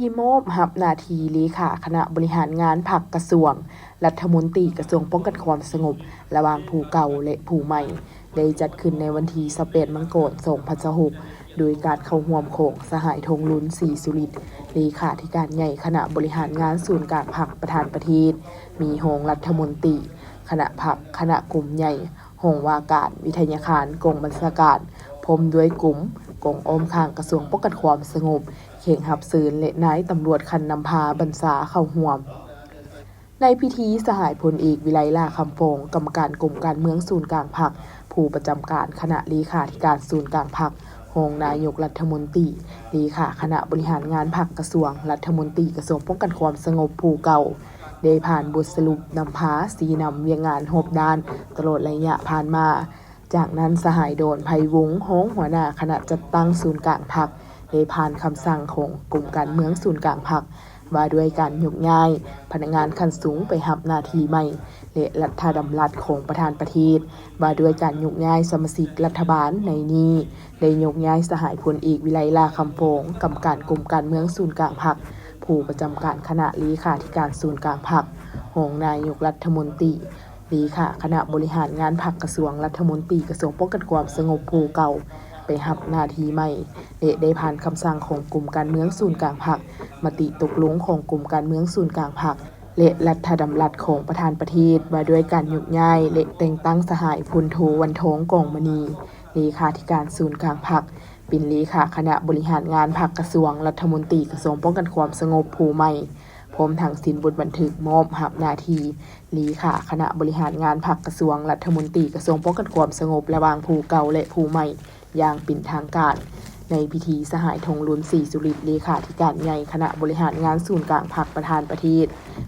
ໄດ້ມອບຮັບໜ້າທີ່ເລຂາຄະນະບໍລິຫານງານພັກກະຊວງ, ລັດຖະມົນຕີກະຊວງປ້ອງກັນຄວາມສະຫງົບ ລະຫວ່າງຜູ້ເກົ່າ ແລະ ຜູ້ໃໝ່ ໄດ້ຈັດຂຶ້ນໃນວັນທີຊາວແປດ ມັງກອນ ສອງພັນຊາວຫົກ ໂດຍການເຂົ້າຮ່ວມຂອງສະຫາຍ ທອງລຸນ ສີສຸລິດ ເລຂາທິການໃຫຍ່ຄະນະບໍລິຫານງານສູນກາງພັກ ປະທານປະເທດ, ມີຮອງລັດຖະມົນຕີ, ຄະນະພັກ, ຄະນະກົມໃຫຍ່, ຫ້ອງວ່າການ, ວິທະຍາຄານ, ກອງບັນຊາການ, ພ້ອມດ້ວຍກົມ, ກອງອ້ອມຂ້າງກະຊວງປ້ອງກັນຄວາມສະຫງົບ, ແຂກຮັບເຊີນ ແລະ ນາຍຕຳຫຼວດຂັ້ນນຳພາບັນຊາເຂົ້າຮ່ວມ. ໃນພິທີ, ສະຫາຍ ພົນເອກ ວິໄລ ຫຼ້າຄຳຟອງ ກຳມະການກົມການເມືອງສູນກາງພັກ, ຜູ້ປະຈຳການຄະນະເລຂາທິການສູນກາງພັກ, ຮອງນາຍົກລັດຖະມົນຕີ, ເລຂາຄະນະບໍລິຫານງານພັກກະຊວງ, ລັດຖະມົນຕີກະຊວງປ້ອງກັນຄວາມສະຫງົບຜູ້ເກົ່າ ໄດ້ຜ່ານບົດສະຫຼຸບນຳພາຊີ້ນຳວຽກງານຮອບດ້ານຕະຫຼອດໄລຍະຜ່ານມາ. ຈາກນັ້ນ, ສະຫາຍ ດອນ ໄພວົງ ຮອງຫົວໜ້າຄະນະຈັດຕັ້ງສູນກາງພັກ ໄດ້ຜ່ານຄຳສັ່ງຂອງກົມການເມືອງສູນກາງພັກ ວ່າດ້ວຍການຍົກຍ້າຍພະນັກງານຂັ້ນສູງໄປຮັບໜ້າທີ່ໃໝ່ ແລະ ລັດຖະດຳລັດຂອງປະທານປະເທດ ວ່າດ້ວຍການຍົກຍ້າຍສະມາຊິກລັດຖະບານ. ໃນນີ້ ໄດ້ຍົກຍ້າຍສະຫາຍ ພົນເອກ ວິໄລ ຫຼ້າຄຳຟອງ ກຳມະການກົມການເມືອງສູນກາງພັກ, ຜູ້ປະຈຳການຄະນະເລຂາທິການສູນກາງພັກ, ຮອງນາຍົກລັດຖະມົນຕີ, ເລຂາຄະນະບໍລິຫານງານພັກກະຊວງ, ລັດຖະມົນຕີກະຊວງປ້ອງກັນຄວາມສະຫງົບຜູ້ເກົ່າ ໄປຮັບໜ້າທີ່ໃໝ່ ແລະ ໄດ້ຜ່ານຄຳສັ່ງຂອງກົມການເມືອງສູນກາງພັກ, ມະຕິຕົກລົງຂອງກົມການເມືອງສູນກາງພັກ ແລະ ລັດຖະດຳລັດຂອງປະທານປະເທດ ວ່າດ້ວຍການຍົກຍ້າຍ ແລະ ແຕ່ງຕັ້ງສະຫາຍ ພົນໂທ ວັນທອງ ກອງມະນີ ເລຂາທິການສູນກາງພັກ ເປັນເລຂາຄະນະບໍລິຫານງານພັກກະຊວງ, ລັດຖະມົນຕີກະຊວງປ້ອງກັນຄວາມສະຫງົບຜູ້ໃໝ່, ພ້ອມທັງເຊັນບົດບັນທຶກມອບຮັບໜ້າທີ່ເລຂາຄະນະບໍລິຫານງານພັກກະຊວງ, ລັດຖະມົນຕີກະຊວງປ້ອງກັນຄວາມສະຫງົບ ລະຫວ່າງຜູ້ເກົ່າ ແລະ ຜູ້ໃໝ່ ຢ່າງເປັນທາງການ. ໃນພິທີ, ສະຫາຍ ທອງລຸນ ສີສຸລິດ ເລຂາທິການໃຫຍ່ຄະນະບໍລິຫານງານສູນກາງພັກ ປະທານປະເທດ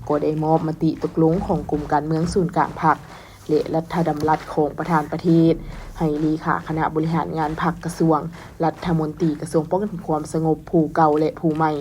ກໍໄດ້ມອບມະຕິຕົກລົງຂອງກົມການເມືອງສູນກາງພັກ ແລະ ລັດຖະດຳລັດຂອງປະທານປະເທດ ໃຫ້ເລຂາຄະນະບໍລິຫານງານພັກກະຊວງ, ລັດຖະມົນຕີກະຊວງປ້ອງກັນຄວາມສະຫງົບຜູ້ເກົ່າ ແລະ ຜູ້ໃໝ່.